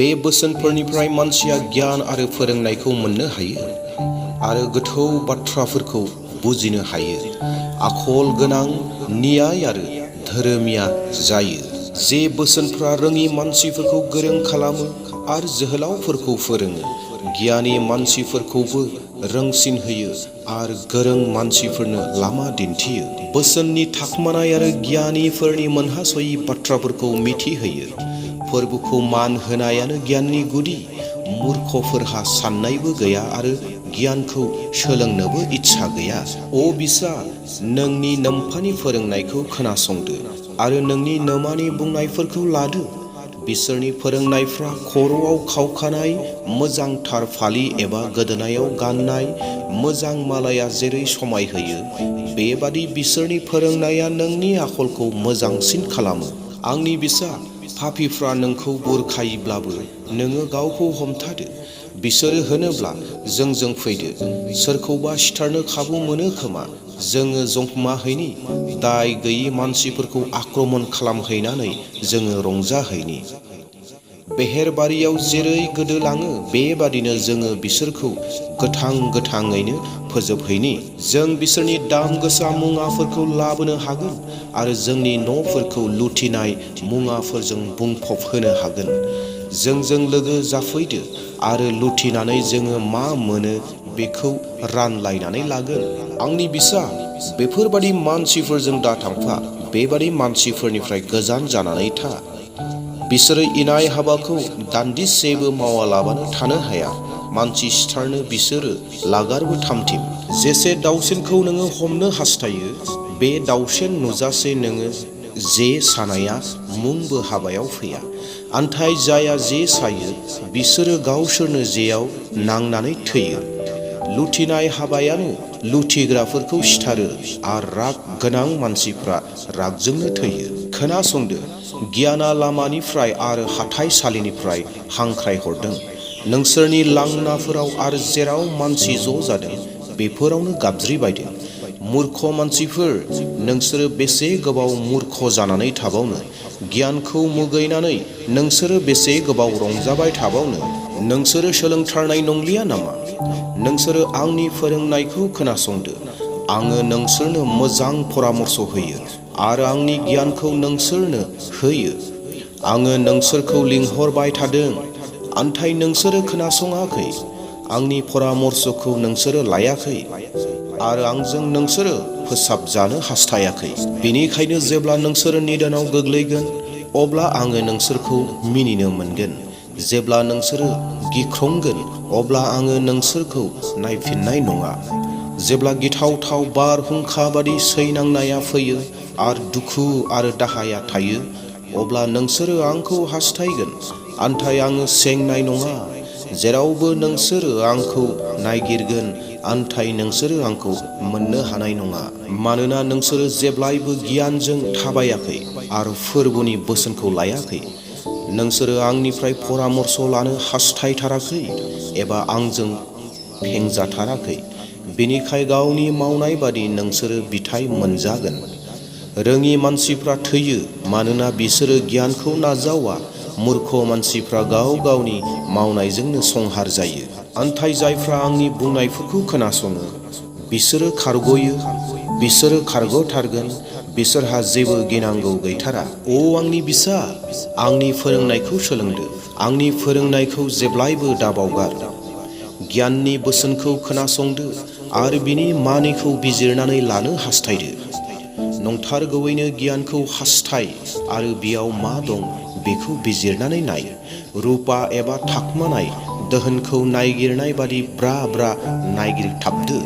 बे बोसोनफोरनिफ्राय मानसिया गियान आरो फोरोंनायखौ मोननो हायो आरो गोथौ बाथ्राफोरखौ बुजिनो हायो। आखल गोनां, न्याय आरो धोरोमिया जायो। जे बोसोनफ्रा रोङि मानसिफोरखौ गोरों खालामो आरो जोहोलावफोरखौ फोरोङो, गियानि मानसिफोरखौबो रोंसिन होयो आरो गोरों मानसिफोरनो लामा दिन्थियो। बोसोननि थाखोमानाय आरो गियानिफोरनि मोनहासयै बाथ्राफोरखौ मिथिहोयो। फोरबोखौ मान होनायानो गियाननि गुदि। मूर्खफोरहा साननायबो गैया आरो गियानखौ सोलोंनोबो इच्छा गैया। अ बिसा, नोंनि नोम्फानि फोरोंनायखौ खोनासंदो आरो नोंनि नोमानि बुंनायफोरखौ लादो। बिसोरनि फोरोंनायफ्रा खर'आव खावखानाय मोजांथार फालि एबा गोदोनायाव गाननाय मोजां मालाया जेरै समायहोयो, बेबादि बिसोरनि फोरोंनाया नोंनि आखलखौ मोजांसिन खालामो। आंनि बिसा, पापीफ्रा नोंखौ बुरखायोब्लाबो नोङो गावखौ हमथादो। बिसोरो होनोब्ला जोंजों फैदो, सोरखौबा सिथारनो खाबु मोनो खोमा, जोङो जंखमाहैनि, दाय गैयि मानसिफोरखौ आक्रमण खालामहैनानै जोङो रंजाहैनि। बेहेरबारियाव जेरै गोदोलाङो बेबादिनो जोङो बिसोरखौ गोथाङैनो फोजोबहैनि। जों बिसोरनि दाम गोसा मुवाफोरखौ लाबोनो हागोन आरो जोंनि न'फोरखौ लुथिनाय मुवाफोरजों बुंफबहोनो हागोन। जोंजों लोगो जाफैदो आरो लुथिनानै जोङो मा मोनो बेखौ रानलायनानै लागोन। आंनि बिसा, बेफोरबादि मानसिफोरजों दाथांफा। बेबादि मानसिफोरनिफ्राय गोजान जानानै था। बिसोरो इनाय हाबाखौ दान्दिसेबो मावालाबानो थानो हाया। मानसि सिथारनो बिसोरो लागारबो थामथिम। जेसे दाउसेनखौ नोङो हमनो हास्थायो, बे दाउसेन नुजासे नोङो जे सानाया मुंबो हाबायाव फैया। आन्थाय जाया जे सायो, बिसोरो गावसोरनो जेयाव नांनानै थैयो। लुथिनाय हाबायानो लुथिग्राफोरखौ सिथारो आरो राग गोनां मानसिफ्रा रागजोंनो थैयो। खोनासंदो, गियाना लामानिफ्राय आरो हाथाइसालिनिफ्राय हांख्रायहरदों। नोंसोरनि लांनाफोराव आरो जेराव मानसि ज' जादों बेफोरावनो गाबज्रिबायदों। मूर्ख मानसिफोर, नोंसोरो बेसे गोबाव मूर्ख जानानै थाबावनो? गियानखौ मुगैनानै नोंसोरो बेसे गोबाव रंजाबाय थाबावनो? नोंसोरो सोलोंथारनाय नंलिया नामा? नोंसोरो आंनि फोरोंनायखौ खोनासंदो। आङो नोंसोरनो मोजां परामर्श होयो आरो आंनि गियानखौ नोंसोरनो होयो। आङो नोंसोरखौ लिंहरबाय थादों, आन्थाय नोंसोरो खोनासङाखै। आंनि परामर्शखौ नोंसोरो लायाखै आरो आंजों नोंसोरो फोसाबजानो हास्थायाखै। बेनिखायनो जेब्ला नोंसोरो निदानाव गोग्लैगोन, अब्ला आङो नोंसोरखौ मिनिनो मोनगोन। जेब्ला नोंसोरो गिख्रंगोन, अब्ला आङो नोंसोरखौ नायफिननाय नङा। जेब्ला गिथावथाव बारहुंखा बादि सैनांनाया फैयो आरो दुखु आरो दाहाया थायो, अब्ला नोंसोरो आंखौ हास्थायगोन, आन्थाय आङो सेंनाय नङा। जेरावबो नोंसोरो आंखौ नायगिरगोन, आन्थाय नोंसोरो आंखौ मोननो हानाय नङा। मानोना नोंसोरो जेब्लायबो गियानजों थाबायाखै आरो फोरबोनि बोसोनखौ लायाखै। नोंसोरो आंनिफ्राय परामर्श लानो हास्थायथाराखै एबा आंजों फेंजाथाराखै। बेनिखाय गावनि मावनाय बादि नोंसोरो बिथाइ मोनजागोन। रोङि मानसिफ्रा थैयो मानोना बिसोरो गियानखौ नाजावा। मूर्ख मानसिफ्रा गाव गावनि मावनायजोंनो संहार जायो। आन्थाय जायफ्रा आंनि बुंनायफोरखौ खोनासङो, बिसोरो खारग'यो, बिसोरो खारग'थारगोन, बिसोरहा जेबो गिनांगौ गैथारा। अ आंनि बिसा, आंनि फोरोंनायखौ सोलोंदो। आंनि फोरोंनायखौ जेब्लायबो दाबावगार। गियाननि बोसोनखौ खोनासंदो आरो बिनि मानिखौ बिजिरनानै लानो हास्थायदो। नंथारगौयैनो गियानखौ हास्थाय आरो बेयाव मा दं बेखौ बिजिरनानै नाय। रुपा एबा थाखोमानाय दोहोनखौ नायगिरनाय बादि ब्रा ब्रा नायगिरथाबदो।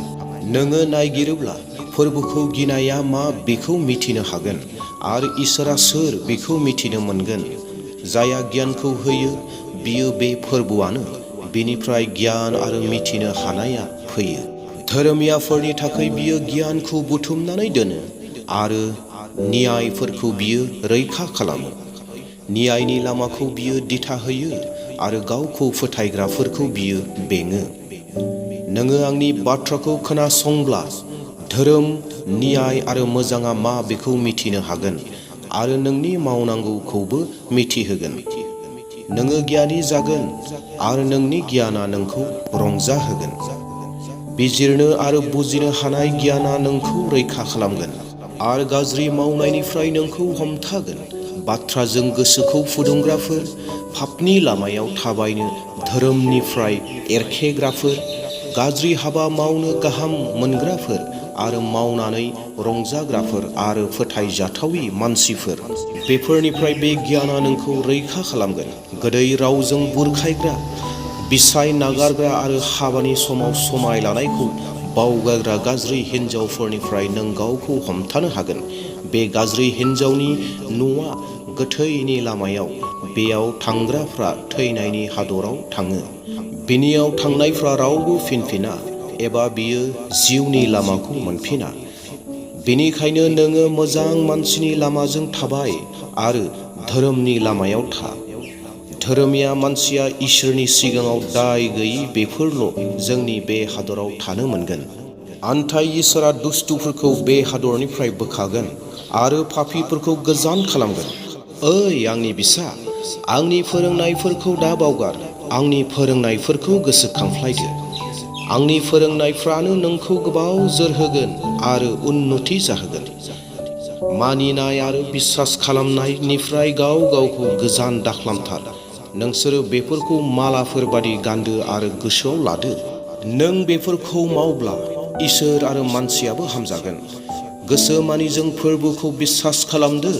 नोङो नायगिरोब्ला फोरबोखौ गिनाया मा बेखौ मिथिनो हागोन आरो इसोरा सोर बेखौ मिथिनो मोनगोन। जायहा गियानखौ होयो बियो बे फोरबोआनो। बेनिफ्राय गियान आरो मिथिनो हानाया फैयो। धोरोमियाफोरनि थाखाय बियो गियानखौ बुथुमनानै दोनो आरो न्यायफोरखौ बियो रैखा खालामो। न्यायनि लामाखौ बियो दिथा होयो आरो गावखौ फोथायग्राफोरखौ बियो बेङो। नोङो आंनि बाथ्राखौ खोनासंब्ला धोरोम, न्याय आरो मोजाङा मा बेखौ मिथिनो हागोन आरो नोंनि मावनांगौखौबो मिथिहोगोन। नोङो गियानि जागोन आरो नोंनि गियाना नोंखौ रंजाहोगोन। बिजिरनो आरो बुजिनो हानाय गियाना नोंखौ रैखा खालामगोन आरो गाज्रि मावनायनिफ्राय नोंखौ हमथागोन। बाथ्राजों गोसोखौ फुदुंग्राफोर, पापनि लामायाव थाबायनो धोरोमनिफ्राय एरखेग्राफोर, गाज्रि हाबा मावनो गाहाम मोनग्राफोर आरो मावनानै रंजाग्राफोर आरो फोथायजाथावि मानसिफोर, बेफोरनिफ्राय बे गियाना नोंखौ रैखा खालामगोन। गोदै रावजों बुरखायग्रा, बिसाय नागारग्रा आरो हाबानि समाव समाय लानायखौ बावगारग्रा गाज्रि हिन्जावफोरनिफ्राय नों गावखौ हमथानो हागोन। बे गाज्रि हिन्जावनि न'आ गोथैनि लामायाव, बेयाव थांग्राफ्रा थैनायनि हादराव थाङो। बिनियाव थांनायफ्रा रावबो फिनफिना एबा बियो जिउनि लामाखौ मोनफिना। बेनिखायनो नोङो मोजां मानसिनि लामाजों थाबाय आरो धोरोमनि लामायाव था। धोरोमिया मानसिया इसोरनि सिगाङाव दाय गैयि बेफोरल' जोंनि बे हादराव थानो मोनगोन। आन्थाइ इसोरा दुष्टफोरखौ बे हादरनिफ्राय बोखागोन आरो पापीफोरखौ गोजान खालामगोन। ओइ आंनि बिसा, आंनि फोरोंनायफोरखौ दा बावगार, आंनि फोरोंनायफोरखौ गोसोखांफ्लायदो। आंनि फोरोंनायफ्रानो नोंखौ गोबाव जोरहोगोन आरो उन्नति जाहोगोन। मानिनाय आरो बिसास खालामनायनिफ्राय गाव गावखौ गोजान दाखालामथार। नोंसोरो बेफोरखौ मालाफोर बादि गानदो आरो गोसोआव लादो। नों बेफोरखौ मावब्ला इसोर आरो मानसियाबो हामजागोन। गोसो मानिजों फोरबोखौ बिसास खालामदो।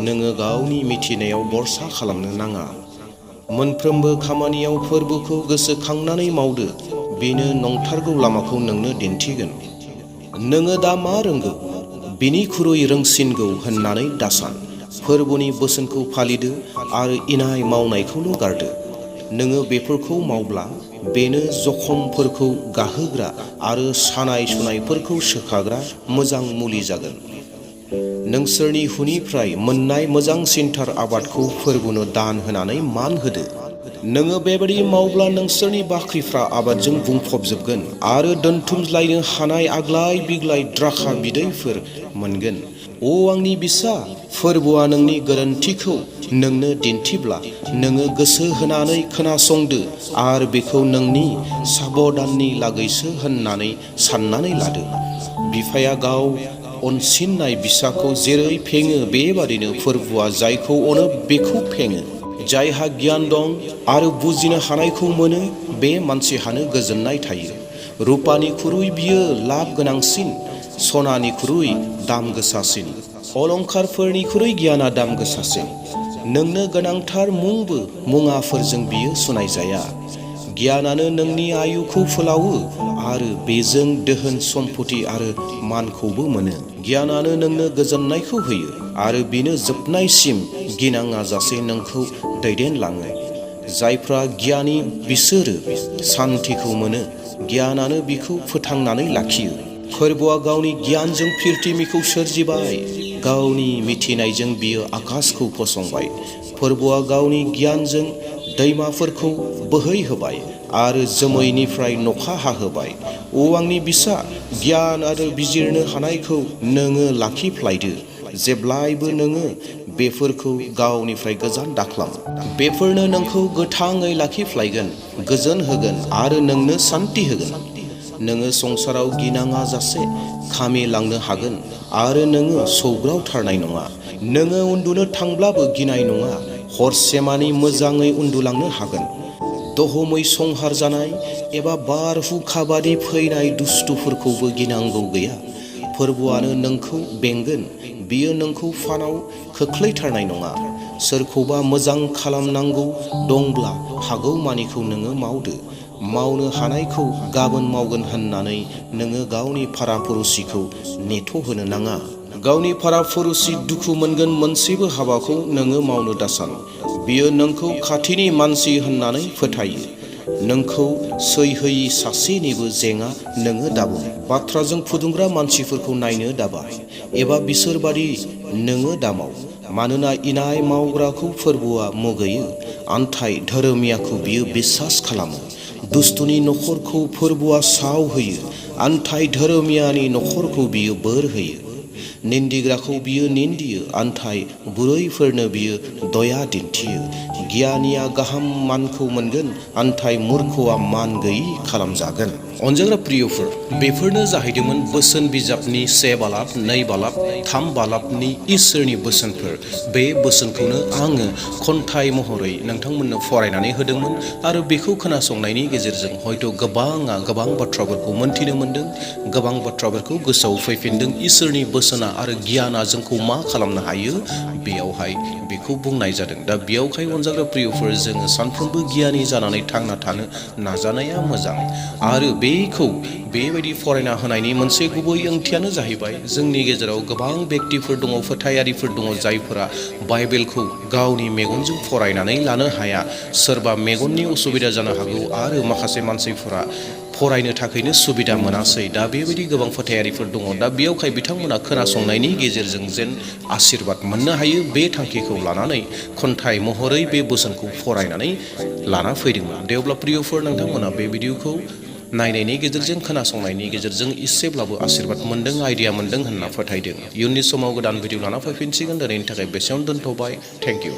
नोङो गावनि मिथिनायाव भरसा खालामनो नाङा। मोनफ्रोमबो खामानियाव फोरबोखौ गोसोखांनानै मावदो। बेनो नंथारगौ लामाखौ नोंनो दिन्थिगोन। नोङो दा मा रोंगौ, बिनिख्रुइ रोंसिनगौ होननानै दासान। फोरबोनि बोसोनखौ फालिदो आरो इनाय मावनायखौल' गारदो। नोङो बेफोरखौ मावब्ला बेनो जखमफोरखौ गाहोग्रा आरो सानाय सुनायफोरखौ सोखाग्रा मोजां मुलि जागोन। नोंसोरनि हुनिफ्राय मोननाय मोजांसिनथार आबादखौ फोरबोनो दान होनानै मान होदो। नोङो बेबादि मावब्ला नोंसोरनि बाख्रिफ्रा आबादजों बुंफबजोबगोन आरो दोनथुमलायनो हानाय आग्लाय बिग्लाय द्राखा बिदैफोर मोनगोन। अ आंनि बिसा, फोरबोआ नोंनि गोरोन्थिखौ नोंनो दिन्थिब्ला नोङो गोसो होनानै खोनासंदो आरो बेखौ नोंनि साबदाननि लागैसो होननानै साननानै लादो। बिफाया गाव अनसिननाय बिसाखौ जेरै फेङो, बेबादिनो फोरबोआ जायखौ अनो बेखौ फेङो। जायहा गियान दं आरो बुजिनो हानायखौ मोनो, बे मानसिहानो गोजोननाय थायो। रुपानिख्रुइ बियो लाब गोनांसिन, सनानिख्रुइ दाम गोसासिन, अलंखारफोरनिख्रुइ गियाना दाम गोसासिन। नोंनो गोनांथार मुंबो मुङाफोरजों बियो सुनायजाया। गियानानो नोंनि आयुखौ फोलावो आरो बेजों दोहोन सम्पति आरो मानखौबो मोनो। गियानानो नोंनो गोजोननायखौ होयो आरो बेनो जोबनायसिम गिनाङाजासे नोंखौ दैदेनलाङो। जायफ्रा गियानि बिसोरो सान्थिखौ मोनो। गियानानो बिखौ फोथांनानै लाखियो। फोरबोआ गावनि गियानजों पृथिबिखौ सोरजिबाय। गावनि मिथिनायजों बियो आकाशखौ फसंबाय। फोरबोआ गावनि गियानजों दैमाफोरखौ बोहैहोबाय आरो जोमैनिफ्राय नखा हाहोबाय। अ आंनि बिसा, गियान आरो बिजिरनो हानायखौ नोङो लाखिफ्लायदो। जेब्लायबो नोङो बेफोरखौ गावनिफ्राय गोजान दाख्लाम। बेफोरनो नोंखौ गोथाङै लाखिफ्लायगोन, गोजोन होगोन आरो नोंनो सान्थि होगोन। नोङो संसाराव गिनाङा जासे खामिलांनो हागोन आरो नोङो सौग्रावथारनाय नङा। नोङो उन्दुनो थांब्लाबो गिनाय नङा, हरसेमानि मोजाङै उन्दुलांनो हागोन। दहमै संहार जानाय एबा बारहुंखा बादि फैनाय दुष्टफोरखौबो गिनांगौ गैया। फोरबोआनो नोंखौ बेंगोन, बियो नोंखौ फानाव खोख्लैथारनाय नङा। सोरखौबा मोजां खालामनांगौ दंब्ला हागौमानिखौ नोङो मावदो। मावनो हानायखौ गाबोन मावगोन होननानै नोङो गावनि फाराफुरुसिखौ नेथ'होनो नाङा। गावनि फाराफुरुसि दुखु मोनगोन मोनसेबो हाबाखौ नोङो मावनो दासान। बियो नोंखौ खाथिनि मानसि होननानै फोथायो। नोंखौ सैहोयि सासेनिबो जेङा नोङो दाबुं। बाथ्राजों फुदुंग्रा मानसिफोरखौ नायनो दाबाय एबा बिसोरबादि नोङो दामाव। मानोना इनाय मावग्राखौ फोरबोआ मुगैयो, आन्थाइ धोरोमियाखौ बियो बिसास खालामो। दुष्टनि नखरखौ फोरबोआ साव होयो, आन्थाइ धोरोमियानि नखरखौ बियो बोर होयो। निन्दिग्राखौ बियो निन्दियो, आन्थाइ बुरैफोरनो बियो दया दिन्थियो। गियानिया गाहाम मानखौ मोनगोन, नाथाय मूर्खआ मान गैयि खालामजागोन। अनजाग्रा प्रियफोर, बेफोरनो जाहैदोंमोन बोसोन बिजाबनि 1 बालाब, 2 बालाब, 3 बालाबनि इसोरनि बोसोनफोर। बे बोसोनखौनो आङो खन्थाइ महरै नोंथांमोननो फरायनानै होदोंमोन आरो बेखौ खोनासंनायनि गेजेरजों हयथ' गोबां बाथ्राफोरखौ मोनथिनो मोनदों, गोबां बाथ्राफोरखौ गोसोआव फैफिनदों। इसोरनि बोसोना आरो गियाना जोंखौ मा खालामनो हायो बेयावहाय बेखौ बुंनाय जादों। दा बेयावहाय अनजाग्रा प्रियफोर, जोङो सानफ्रोमबो गियानि जानानै थांना थानो नाजानाया मोजां आरो बेखौ बेबायदि फरायना होनायनि मोनसे गुबै ओंथियानो जाहैबाय जोंनि गेजेराव गोबां बेक्तिफोर दङ, फोथायारिफोर दङ, जायफोरा बाइबेलखौ गावनि मेगनजों फरायनानै लानो हाया। सोरबा मेगननि उसुबिदा जानो हागौ आरो माखासे मानसिफोरा फरायनो थाखायनो सुबिदा मोनासै। दा बेबायदि गोबां फोथायारिफोर दङ। दा बेयावहाय बिथांमोना खोनासंनायनि गेजेरजों जेन आशीर्बाद मोननो हायो, बे थांखिखौ लानानै खन्थाइ महरै बे बोसोनखौ फरायनानै लाना फैदोंमोन। दे अब्ला प्रियफोर, नोंथांमोना बे भिडिअखौ नायनायनि गेजेरजों, खोनासंनायनि गेजेरजों इसेब्लाबो आशीर्बाद मोनदों, आइडिया मोनदों होनना फोथायदों। इयुननि समाव गोदान भिडिअ लाना फैफिनसिगोन। दिनैनि थाखाय बेसेयावनो दोनथ'बाय। Thank you.